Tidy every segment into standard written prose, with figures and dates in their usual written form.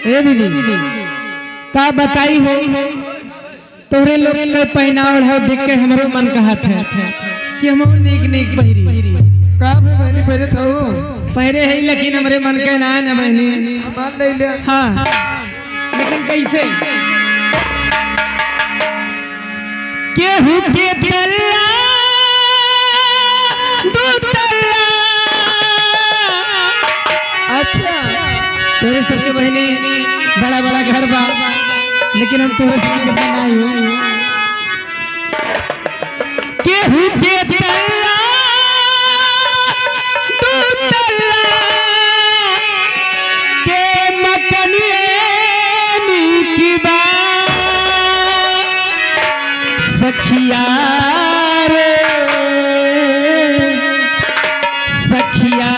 ए दीदी, का बताई हो, तोहरे लोग के पहनावल है देख के हमरो मन कहत है कि हम नीक नीक पहिरी। का भे बहनी, पहले था पहरे है लेकिन हमरे मन के ना न बहनी। हमार ले ले। हाँ, लेकिन कैसे केहू के तल्ला दू तल्ला। अच्छा। तोरे सबके बहनी बड़ा बड़ा घर बा, लेकिन हम तोरे सबके नहीं हूँ। केहू के तल्ला दू तल्ला के मकनिए नीक बा, सखिया रे, सखिया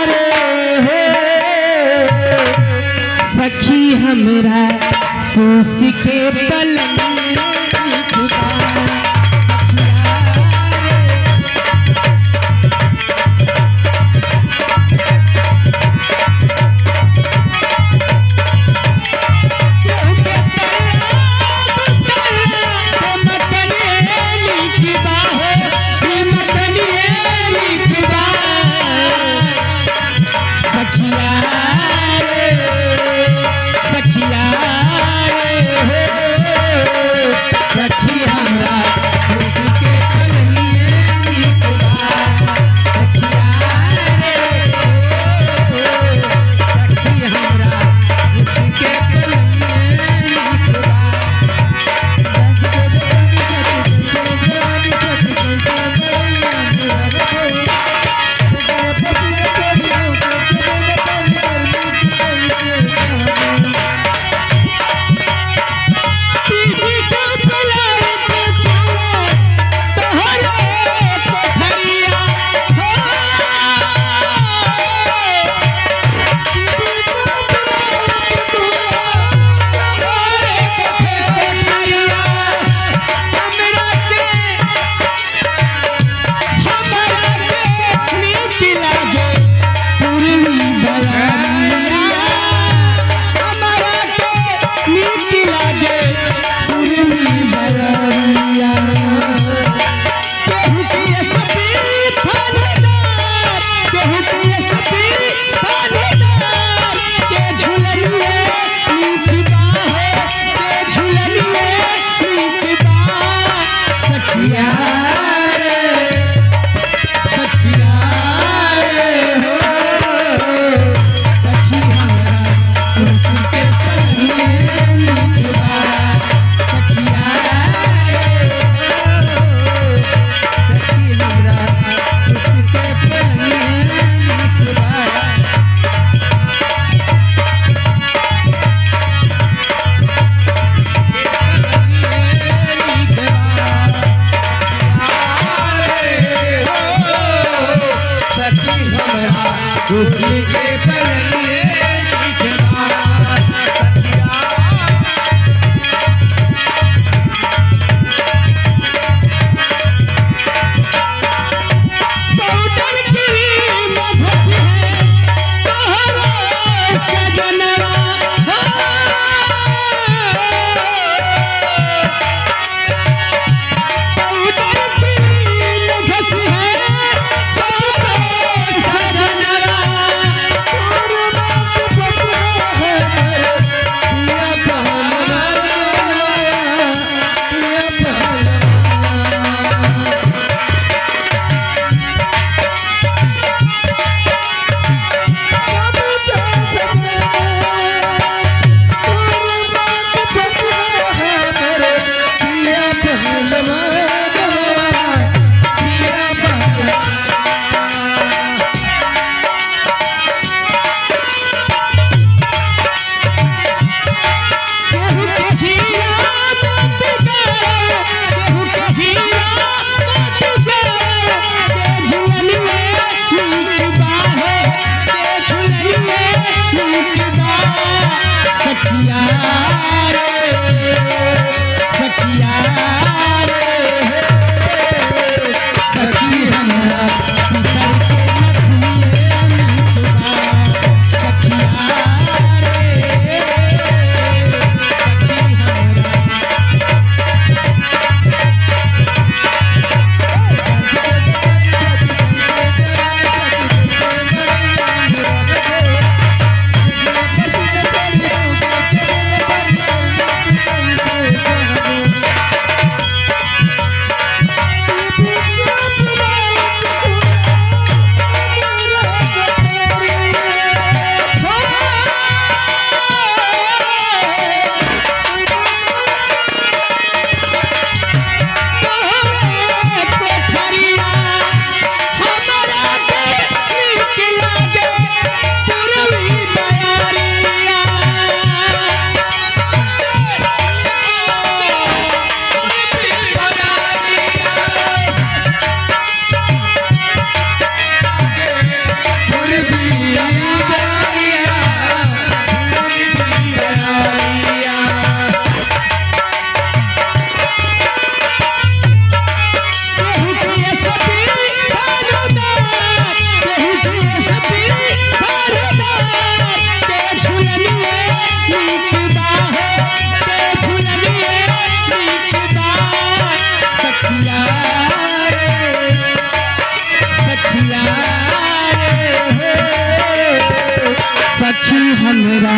रे हो, सखी हमरा कोस के पलंग नीक बा, सखिया रे। केहू के तल्ला दू तल्ला के मकनिए नीक बा हो, के मकनिए नीक बा, सखिया रे, सखिया रे हो,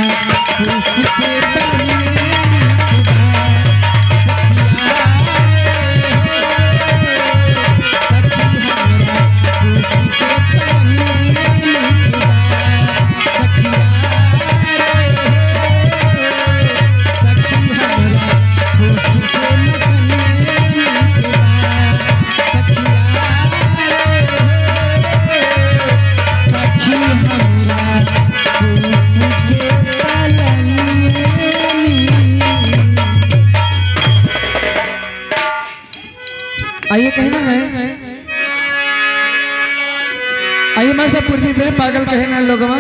फूस के पलंगिए नीक बा। सखिया रे हो, सखी हमरा फूस के पलंगिए नीक बा। सखिया रे हो, सखी हमरा फूस के मकनिए नीक बा। सखिया रे हो, सखी हमरा फूस के पलंगिए नीक। आइए कहना है, आइए मां साहब पूर्वी में पागल कहना लोगवा।